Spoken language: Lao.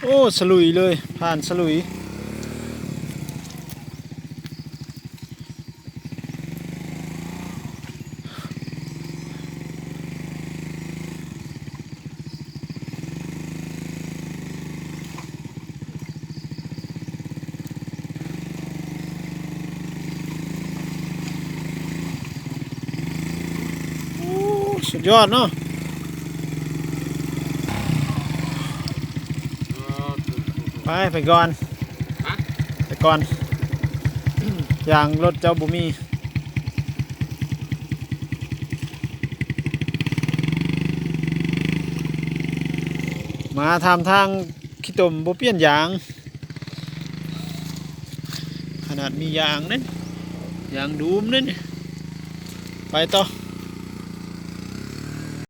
ໂອ້ ສະຫຼຸຍເລີຍ ຜ່ານສະຫຼຸຍ. ໂອ້ ສຸດຍອດເນາະ. ໄປ ໄປກ່ອນ ຮະ? ໄປກ່ອນ ຢາງລົດເຈົ້າບໍ່ມີ. ມາຖາມທາງ ຂີ້ຕົມບໍ່ປ່ຽນຢາງ ຂະໜາດມີຢາງເດ້ ຢາງດູມເດ້. ໄປຕໍ່